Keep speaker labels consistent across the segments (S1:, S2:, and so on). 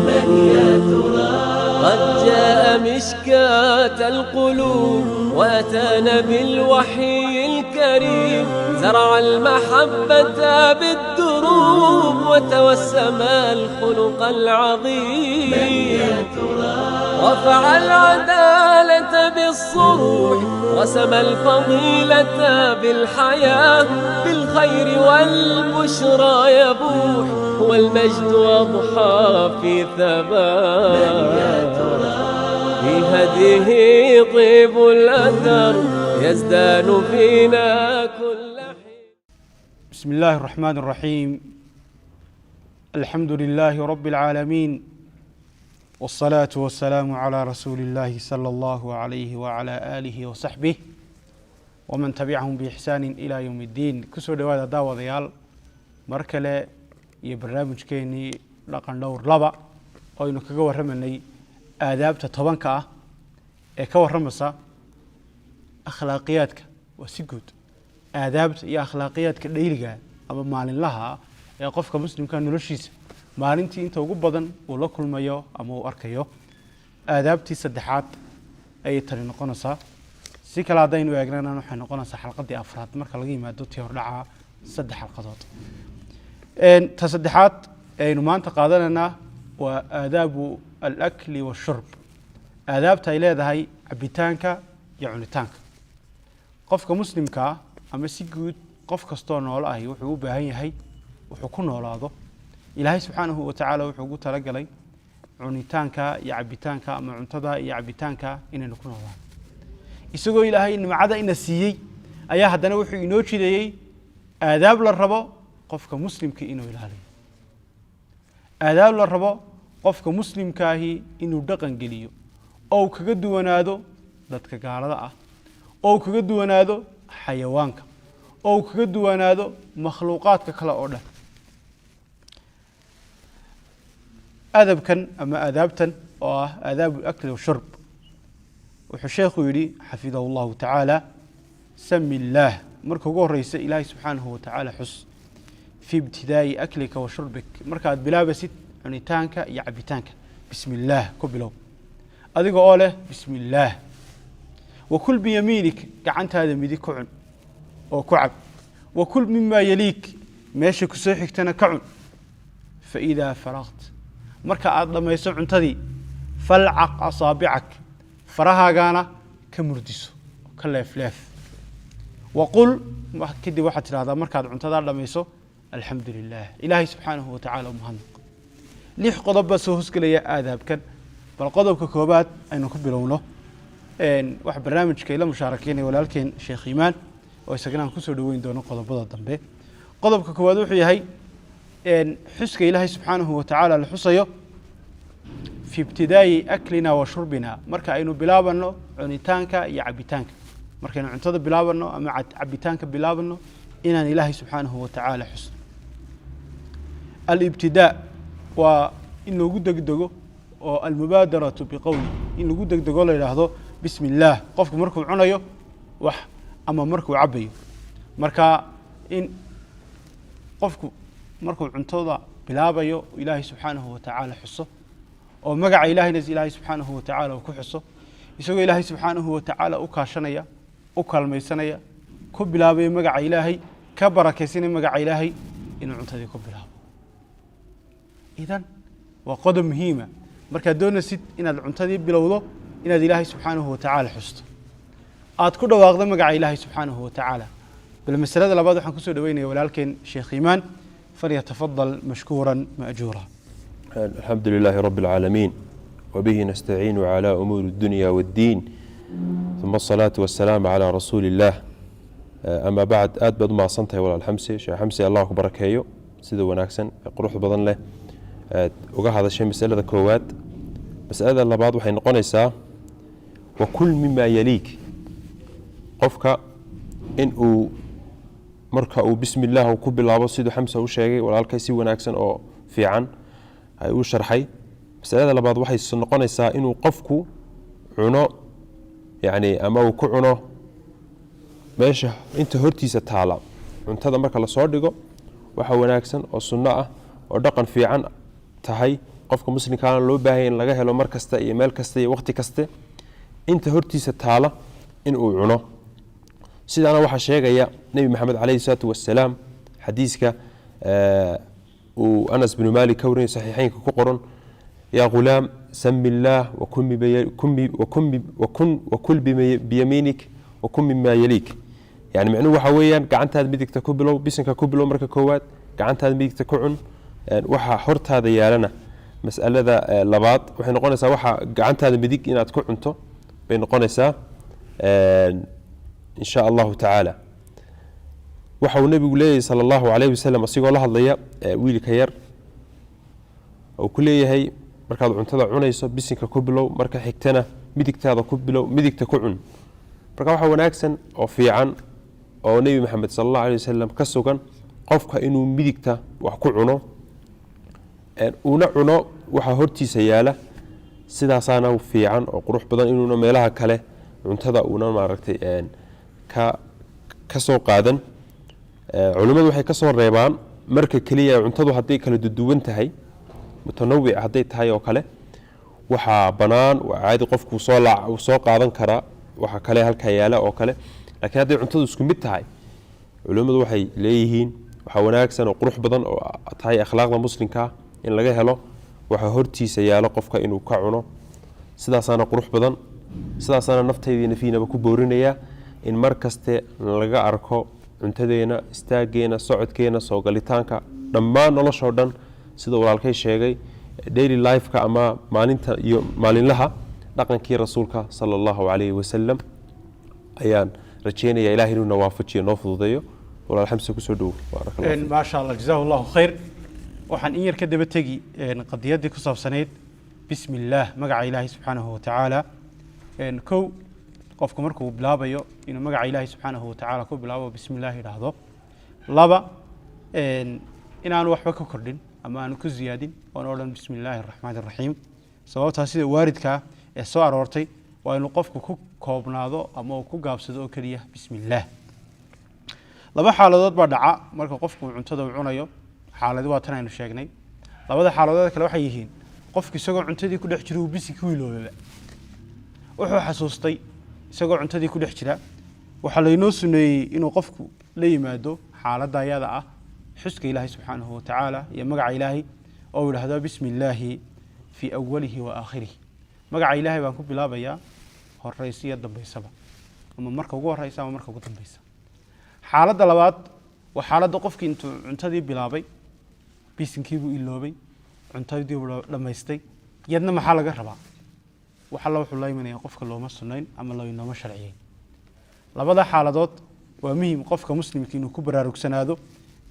S1: من يا ترى؟ قد جاء مشكاة القلوب وأتانا بالوحي الكريم، زرع المحبة بالدروب وتوسم الخلق العظيم. من يا ترى؟ رفع العدالة بالصروح، رسم الفضيلة بالحياة، بالخير والبشرى يبوح، والمجد أضحى في ثبات. في هديه طيب الأثر يزدان فينا كل حين.
S2: بسم الله الرحمن الرحيم. الحمد لله رب العالمين، والصلاة والسلام على رسول الله صلى الله عليه وعلى آله وصحبه ومن تبعهم بإحسان إلى يوم الدين. Kusoo dhawaada, daawadayaal, mar kale iyo barnaamijkeenii Dhaqan Dhowr 2 oo aynu kaga warramanay aadaabta 10-ka ah ee ka warramaysa akhlaaqiyaadka. Waa si guud aadaabta iyo akhlaaqiyaadka dhayliga ama maalinlaha ah ee qofka muslimka noloshiisa maalintii inta ugu badan uu la kulmayo ama uu arkayo. Aadaabtii saddexaad ayay tani noqonaysaa. Si kale haddaynu eegnana, waxay noqonaysaa xalqadii afraad marka laga yimaado tii hordhaca, saddex xalqadood. Ta saddexaad aynu maanta qaadanaynaa waa aadaabu alakli washurb, aadaabta ay leedahay cabitaanka iyo cunitaanka. Qofka muslimkaa ama si guud qof kastoo noolo ahi wuxuu u baahan yahay wuxuu ku noolaado. Ilaahay subxaanahu wa tacaala wuxuu ugu talagalay cunitaanka iyo cabitaanka ama cuntada iyo cabitaanka inaynu ku noolaano. Isagoo Ilaahay nimcada ina siiyey ayaa haddana wuxuu inoo jideeyey aadaab la rabo qofka muslimka inuu ilaaliyo, aadaab la rabo qofka muslimkaahi inuu dhaqan geliyo oo uu kaga duwanaado dadka gaalada ah, oo uu kaga duwanaado xayawaanka, oo uu kaga duwanaado makhluuqaadka kale oo dhan. Adabkan ama aadaabtan oo ah aadaabu akli washurb, wuxuu sheekhu yidhi xafidahu llahu tacaala: sami illaah. Marka ugu horeysa Ilaahay subxaanahu watacaala xus. Fi ibtidaa'i aklika wa shurbik, markaad bilaabaysid cunitaanka iyo cabitaanka, bismi illaah ku bilow, adiga oo leh bismi illaah. Wa kul biyamiinik, gacantaada midig ku cun oo ku cab. Wa kul mima yaliik, meesha kusoo xigtana ka cun. Faidaa faraqt, marka aada dhammayso cuntadii, falcaq asaabicak, farahaagaana ka murdiso, ka leefleef. Waqul, kadib waxaad tidhahdaa markaad cuntadaa dhammayso: alxamdu lilah. Ilaahay subxaanahu watacaala u mahadnaq. Lix qodob baa soo hosgelaya aadaabkan. Bal qodobka koobaad aynu ku bilowno. Waxa barnaamijka ila mushaarakeynaya walaalkeen Sheekh Iimaan, oo isagana aan kusoo dhaweyn doono qodobada dambe. Qodobka koowaad wuxuu yahay xuska Ilaahay subxaanahu watacaala la xusayo fi ibtidaa'i aklina wa shurbina, marka aynu bilaabano cunitaanka iyo cabitaanka. Markaynu cuntada bilaabano ama cabitaanka bilaabano, inaan Ilaahay subxaanahu watacaala xusno. Alibtidaa waa in lagu degdego oo almubaadaratu biqowli, in lagu degdego la yidhaahdo bismi illaah qofku markuu cunayo wax ama markuu cabayo. Marka in qofku markuu cuntada bilaabayo Ilaahay subxaanahu watacaala xuso, oo magaca Ilahayna Ilaahay subxaanahu watacaala uu ku xuso, isagoo Ilaahay subxaanahu watacaala u kaashanaya, u kaalmaysanaya, ku bilaabaya magaca Ilaahay, ka barakaysanaya magaca Ilaahay, inuu cuntadii ku bilaabo. Idan waa qodob muhiima markaad doonaysid inaad cuntadii bilowdo, inaad Ilaahay subxaanahu watacaala xusto, aad ku dhawaaqdo magaca Ilaahay subxaanahu watacaala. Bal masalada labaad waxaan kusoo dhaweynaya walaalkeen Sheekh Iimaan, falyatafadal mashkuuran maajuura.
S3: الحمد لله رب العالمين، وبه نستعين على أمور الدنيا والدين، ثم الصلاة والسلام على رسول الله، أما بعد. Aad baad umahadsantahay, walaal Xamse, Sheekh Xamse. Allah ku barakeeyo sida wanaagsan ee quruxda badan leh aad uga hadashay masalada koowaad. Masalada labaad waxay noqonaysaa wa kul mima yaliik. Qofka in uu marka uu bismi illaah uu ku bilaabo, siduu Xamse u sheegay walaalkay, si wanaagsan oo fiican ay u sharxay. Masalada labaad waxay noqonaysaa inuu qofku cuno, yani ama uu ku cuno meesha inta hortiisa taala cuntada marka lasoo dhigo. Waxa wanaagsan oo sunno ah oo dhaqan fiican tahay, qofka muslimkaana loo baahanya in laga helo mar kasta iyo meel kasta iyo waqti kaste, inta hortiisa taala in uu cuno. Sidaana waxaa sheegaya Nebi Maxamed caleyhi salaatu wasalaam xadiiska uu Anas binu Malik ka warinay, saxiixeynka ku qoran: "Yaa ghulaam, sami illaah wakul biyamiinik wakun mima yaliik." Yani micnuhu waxaa weeyaan, gacantaada midigta ku bilow, bisinka ku bilow marka koowaad, gacantaada midigta ku cun, waxa hortaada yaalana. Mas'alada labaad waxay noqonaysaa waxa gacantaada midig inaad ku cunto bay noqonaysaa, in sha Allahu tacaala. Waxa uu nebigu leeyahay sala Allahu calayhi wasalam, asigoo la hadlaya wiilka yar, uu ku leeyahay: markaad cuntada cunayso bisinka ku bilow, marka xigtana midigtaada ku bilow, midigta ku cun. Marka waxaa wanaagsan oo fiican oo Nebi Maxamed sala Allahu alay wasalam ka sugan qofka inuu midigta wax ku cuno, uuna cuno waxa hortiisa yaala. Sidaasaana fiican oo qurux badan, inuuna meelaha kale cuntada uuna maaragtay ka soo qaadan. Culimmadu waxay ka soo reebaan marka keliya cuntadu hadday kala duduwan tahay, mutanawic hadday tahay oo kale, waxaa bannaan, waa caadi, qofku soo uu soo qaadan karaa waxa kale halkaa yaala oo kale. Laakiin hadday cuntadu isku mid tahay, culimmadu waxay leeyihiin waxaa wanaagsan oo qurux badan oo tahay akhlaaqda muslimka in laga helo waxa hortiisa yaalo qofka inuu ka cuno. Sidaasaana qurux badan, sidaasaana naftayda nafiinaba ku boorinayaa in mar kaste laga arko cuntadeena, istaageena, socodkeena, soo galitaanka, dhammaan noloshoo dhan, sida walaalkay sheegay, daily lifeka ama maalinta iyo maalinlaha, dhaqankii Rasuulka sala Allahu calayhi wasalam ayaan rajeynaya Ilahay inuu na waafajiyo, noo fududeeyo. Walaal Xamse, kusoo dhowo, baaraka Allah fiik.
S2: Maasha Allah, jazaahu Allahu khayr. Waxaan in yar ka daba tegi qadiyaddii ku saabsanayd bismi illaah, magaca Ilaahay subxaanahu watacaala. Kow, qofku markuu bilaabayo inuu magaca Ilaahay subxaanahu watacaala ku bilaabo, bismi illaah yidhaahdo. Laba, inaanu waxba ka kordhin ama aanu ku ziyaadin oon odhan bismi illaahi araxmaani araxiim. Sababtaa sida waaridkaa ee soo aroortay waa inuu qofku ku koobnaado ama uu ku gaabsado oo keliya bismi illaah. Laba xaaladood baa dhaca marka qofku uu cuntada uu cunayo. Xaaladi waa tan aynu sheegnay. Labada xaaladood kale waxay yihiin qofku isagoo cuntadii ku dhex jira uu bisinka u iloobaba. Wuxuu xasuustay isagoo cuntadii ku dhex jira. Waxaa laynoo suneeyey inuu qofku la yimaado xaaladda ayada ah xuska Ilaahay subxaanahu watacaala iyo magaca Ilaahay, oo uu yidhaahdo bismi illaahi fii awalihi wa aakhirihi. Magaca Ilaahay baan ku bilaabayaa horeysa iyo dambeysaba, ama marka ugu horeysa ama marka ugu dambeysa. Xaaladda labaad waa xaaladda qofkii intuu cuntadii bilaabay bisinkii buu iloobay, cuntadii buu dhammaystay. Yadna maxaa laga rabaa? Wax alla wuxuu la imanaya qofka looma sunnayn ama loinooma sharciyeyn. Labada xaaladood waa muhim qofka muslimka inuu ku baraarugsanaado.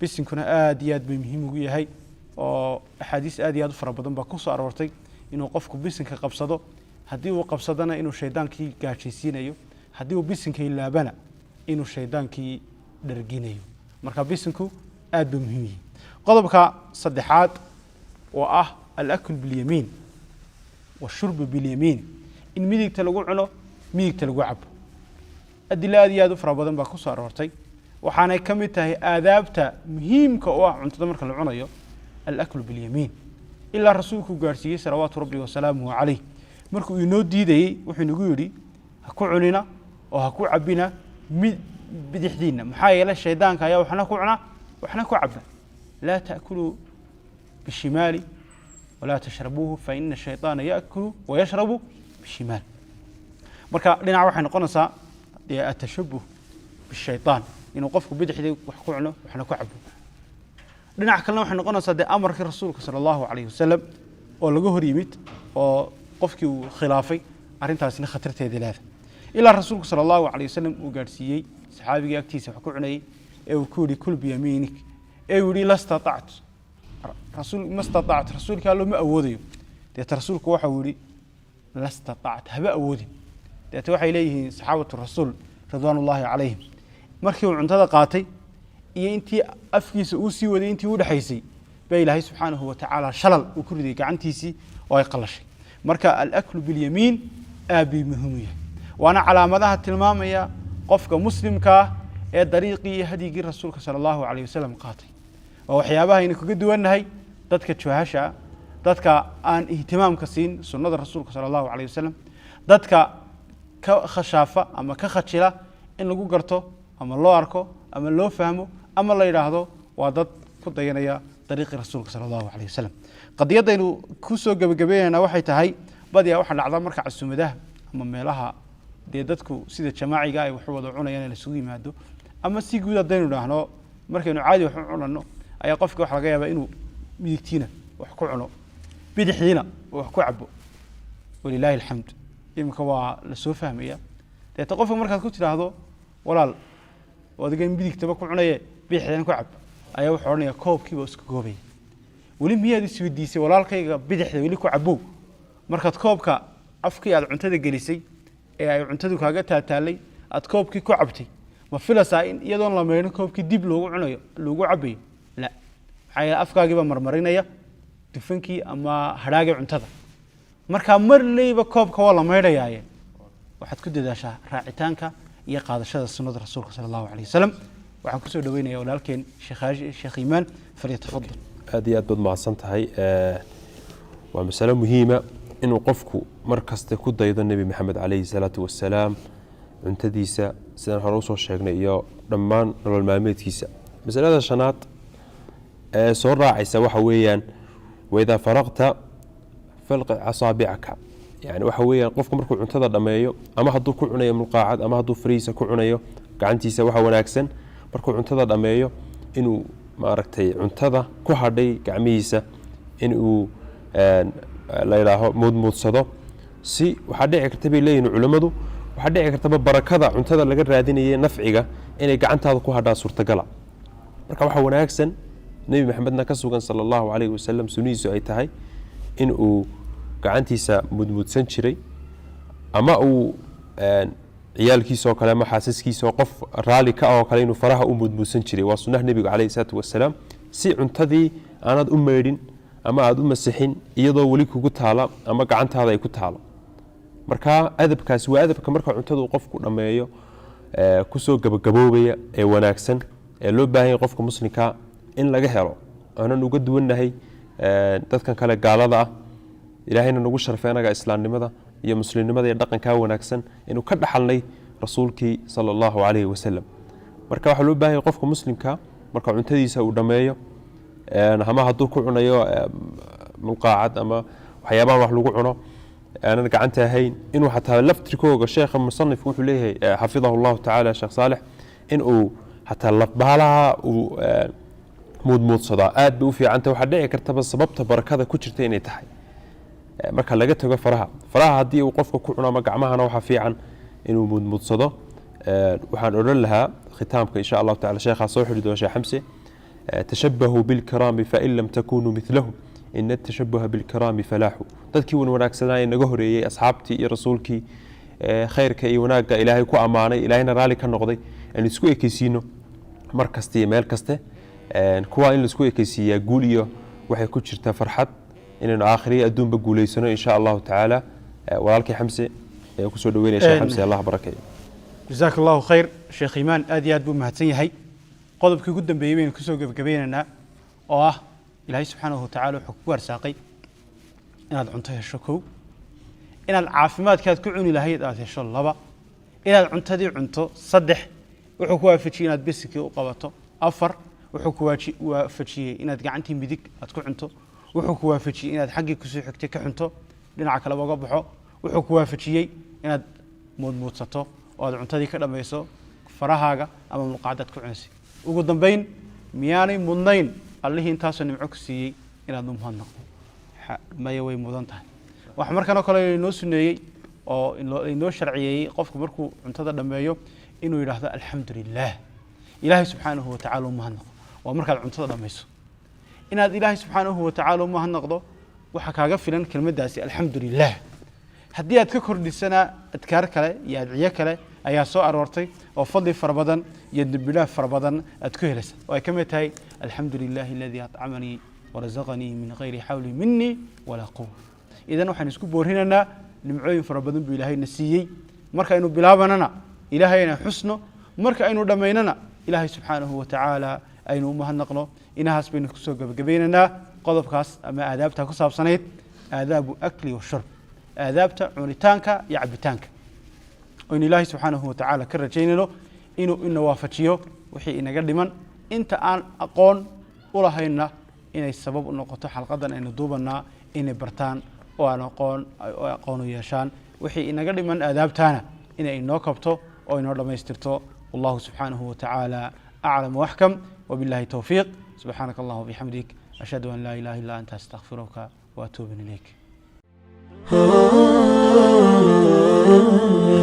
S2: Bisinkuna aad iyo aad bay muhiim ugu yahay, oo axaadiis aad iyo aad u fara badan baa ku soo aroortay inuu qofku bisinka qabsado. Haddii uu qabsadana inuu shaydaankii gaajaysiinayo, haddii uu bisinka ilaabana inuu shaydaankii dharginayo. Marka bisinku aad buu muhiim yihi. Qodobka saddexaad oo ah alakl bilyamiin washurbu bilyamiin, in midigta lagu cuno, midigta lagu cabo, adilo aad iyo aad u fara badan baa ku soo aroortay. Waxaanay ka mid tahay aadaabta muhiimka u ah cuntada marka la cunayo alaklu bilyamiin, ilaa Rasuulku gaadhsiiyey salawaatu rabbi wasalaamuhu caleyh. Markuu inoo diidayey wuxuu inagu yidhi: ha ku cunina oo ha ku cabina mid bidixdiinna, maxaa yeelay shaydaanka ayaa waxna ku cuna, waxna ku caba. Laa ta'kuluu bishimaali walaa tashrabuuhu faina shayطaana yaakulu wayashrabu bishimaal. Marka dhinac waxay noqonaysaa dee atashabuh bishayطaan, inuu qofku bidixdii wax ku cuno, waxna ku cabo. Dhinac kalena waxay noqonaysaa dee amarkii Rasuulka sala Allahu calayhi wasalam oo laga hor yimid oo qofkii uu khilaafay. Arrintaasina khatarteeda leeda, ilaa Rasuulku sala Allahu calayh wasalam uu gaadhsiiyey saxaabigii agtiisa wax ku cunayey ee uu ku yidhi: kul biyamiinik, ee uu yidhi: la statactu rasuul, ma statactu, Rasuulka Allo, ma awoodayo. Deeta Rasuulku waxa uu yidhi: la statacta, haba awoodin. Deeta waxay leeyihiin saxaabatu rasuul ridwaanullahi calayhim, markii uu cuntada qaatay iyo intii afkiisa uu sii waday, intii u dhexaysay, baa Ilaahay subxaanahu wa tacaala shalal uu ku riday gacantiisii oo ay qallashay. Marka alaklu bilyamiin aad bay muhiim u yahay, waana calaamadaha tilmaamaya qofka muslimkaa ee dariiqii iyo hadyigii Rasuulka sala Allahu calayh wasalam qaatay. Waa waxyaabaha aynu kaga duwannahay dadka juhasha ah, dadka aan ihtimaamka siin sunnada rasuulka sala allahu calayh wasalam, dadka ka khashaafa ama ka khajila in lagu garto ama loo arko ama loo fahmo ama la yidhaahdo waa dad ku dayanaya dariiqii rasuulka sala allahu calayh wasalam. Qadiyaddaynu ku soo gebagabeynayna waxay tahay, badiyaa waxaa dhacda marka casuumadaha ama meelaha dee dadku sida jamaaciga ay wax u wada cunayaan in laisugu yimaado, ama si guud haddaynu idhaahno markaynu caadi wax u cunano, ayaa qofka waxa laga yaabaa inuu midigtiina wax ku cuno, bidixdiina wax ku cabo. Walilaahi alxamd, iminka waa lasoo fahmaya. Deeta qofka markaad ku tidhaahdo, "Walaal, adigan midigtaba ku cunaye, bidixdana ku cab," ayaa wuxuu odhanaya koobkiiba iska goobaya. Weli miyaad isweydiisay, walaalkayga bidixda weli ku cabow, markaad koobka afkii aad cuntada gelisay ee ay cuntadu kaaga taataalay aad koobkii ku cabtay, ma filasaa in iyadoon la maydhin koobkii dib loogu cunayo, loogu cabayo? La, maxaa yeele afkaagiibaa marmarinaya dufankii ama hadhaagii cuntada. Marka marleyba koobka waa la maydhayaaye, waxaad ku dadaashaa raacitaanka iyo qaadashada sunnada rasuulka sala allahu calayh wasalam. Waxaan kusoo dhaweynaya walaalkeen Sheekh Iimaan, falyatafadal.
S3: Aad iyo aad baad mahadsan tahay. Waa masalo muhiima inuu qofku mar kasta ku daydo Nebi Maxamed calayhi salaatu wasalaam, cuntadiisa sidaan hore usoo sheegnay iyo dhammaan nolol maalmeedkiisa. Masalada shanaad ee soo raacaysa waxa weeyaan, waidaa faraqta falqic asaabicaka. Yani waxa weeyaan, qofku markuu cuntada dhammeeyo, ama hadduu ku cunayo mulqaacad ama hadduu farihiisa ku cunayo gacantiisa, waxa wanaagsan markuu cuntada dhammeeyo inuu maaragtay cuntada ku hadhay gacmihiisa inuu la yidhaaho muudmuudsado. Si waxaa dhici karta bay leeyihin culimmadu, waxaa dhici kartaba barakada cuntada laga raadinayay, nafciga, inay gacantaada ku hadhaa suurtagala. Marka waxaa wanaagsan, Nebi Maxamedna ka sugan sala allahu calayhi wasalam, sunnihiisu ay tahay in uu gacantiisa mudmuudsan jiray, ama uu ciyaalkiisa oo kale ama xaasaskiisa oo qof raalli ka ah oo kale inuu faraha u mudmuudsan jiray. Waa sunnaha nebiga calayhi salaatu wasalaam, si cuntadii aanaad u maydhin ama aada u masixin iyadoo weli kugu taala ama gacantaada ay ku taalo. Marka adabkaasi waa adabka marka cuntada uu qofku dhammeeyo kusoo gabagaboobaya ee wanaagsan ee loo baahan yahay qofka muslimka in laga helo, aanan uga duwannahay dadkan kale gaalada ah. Ilaahayna nagu sharfay anaga islaamnimada iyo muslimnimada iyo dhaqankaa wanaagsan inuu ka dhaxalnay rasuulkii sala allahu calayhi wasalam. Marka waxaa loo baahan yahay qofka muslimka marka cuntadiisa uu dhammeeyo, ama hadduu ku cunayo mulqaacad ama waxyaabahan wax lagu cuno aanan gacanta ahayn, inuu xataa laftirkooga, sheekha musanifku wuxuu leeyahay xafidahu allahu tacaala, Sheekh Saalex, in uu xataa lafbaalaha uu muudmuudsadaa aad bay u fiicanta. Waxaa dhici kartaba sababta barakada ku jirta inay tahay marka laga tago faraha. Faraha haddii uu qofka ku cuno ama gacmahana, waxaa fiican inuu muudmuudsado. Waxaan odhan lahaa khitaamka, insha allahu tacala, sheekhaa soo xidhi doona, Sheekh Xamse: tashabahuu bilkiraami fain lam takunuu milahum, ina atashabuha bilkiraami falaaxu. Dadkii wan wanaagsanaa ee naga horeeyey, asxaabtii iyo rasuulkii, khayrka iyo wanaagga ilaahay ku ammaanay, ilaahayna raalli ka noqday, aan isku ekeysiino mar kasta iyo meel kaste. Kuwaa in laisku ekeysiiyaa guul iyo waxay ku jirtaa farxad inaynu aakhiriya adduunba guulaysano, insha allahu tacaala. Walaalkii Xamse ayaa kusoo dhaweynaya. Sheekh Xamse, allah barakeeyo.
S2: Jazaaka allahu khayr, Sheekh Iimaan, aad iyo aad buu mahadsan yahay. Qodobkii ugu dambeeyey baynu kusoo gebagabeynaynaa, oo ah ilaahay subxaanahu watacala wuxuu kugu arsaaqay inaad cunto hesho, kow; inaad caafimaadkaad ku cuni lahayd aad hesho, laba; inaad cuntadii cunto, saddex; wuxuu ku waafajiyey inaad bisikii u qabato, afar; wuxuu ku waafajiyey inaad gacantii midig aad ku cunto; wuxuu ku waafajiyey inaad xaggii kusoo xigtay ka cunto, dhinaca kaleba uga baxo; wuxuu ku waafajiyey inaad muudmuudsato oo aad cuntadii ka dhammayso farahaaga ama mulqaacadaad ku cunaysay. Ugu dambayn, miyaanay mudnayn allihii intaasoo nimco ku siiyey inaad u mahadnaqdo? Maya, way mudan tahay. Waxa markan oo kale inoo suneeyey oo inoo sharciyeeyey qofku markuu cuntada dhammeeyo inuu yidhaahdo alxamdu lilah, ilaahay subxaanahu watacala u mahadnaqo. Waa markaad cuntada dhammayso inaad ilaahay subxaanahu watacala u mahadnaqdo. Waxaa kaaga filan kelmaddaasi alxamdu lilah. Haddii aad ka kordhisana, adkaar kale iyo adciyo kale ayaa soo aroortay oo fadli fara badan iyo dembi dhaaf fara badan aad ku helaysa, oo ay ka mid tahay alxamdu lilahi aladii acamanii warazaqanii min gayri xawli minii walaa quwa. Idan waxaan isku boorinaynaa, nimcooyin fara badan buu ilaahayna siiyey. Marka aynu bilaabanana ilaahay ayna xusno, marka aynu dhammaynana ilaahay subxaanahu watacaala Aynu u mahadnaqno. Inahaas baynu kusoo gebagabaynaynaa qodobkaas ama aadaabta ku saabsanayd aadaabu akli washurb, aadaabta cunitaanka iyo cabitaanka, oynu Ilaahay subxaanahu watacaala ka rajaynayno inuu ina waafajiyo wixii inaga dhiman. Inta aan aqoon u lahaynna inay sabab u noqoto xalqadan aynu duubanaa inay bartaan oo aan aqoon oo aqoon u yeeshaan wixii inaga dhiman aadaabtaana inay inoo kabto oo inoo dhammaystirto. Wallahu subxaanahu watacaala aclam waxkam, wabillahi towfiiq. Subxaanaka allahuma bixamdik, ashhadu an laa ilaha illa anta, astakfiruka waatuubu ilayk.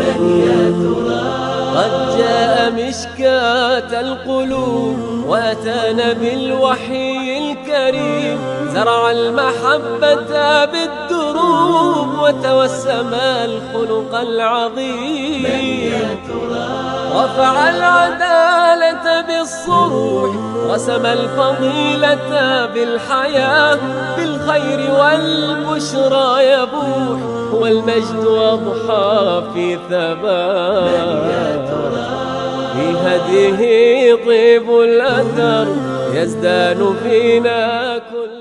S1: من يا ترى قد جاء مشكاة القلوب وأتانا بالوحي الكريم، زرع المحبة بالدروب وتوسم الخلق العظيم. من يا ترى رفع العدالة بالصروح، رسم الفضيلة بالحياة، بالخير والبشرى يبوح، والمجد أضحى في ثبات. في هديه طيب الأثر يزدان فينا كل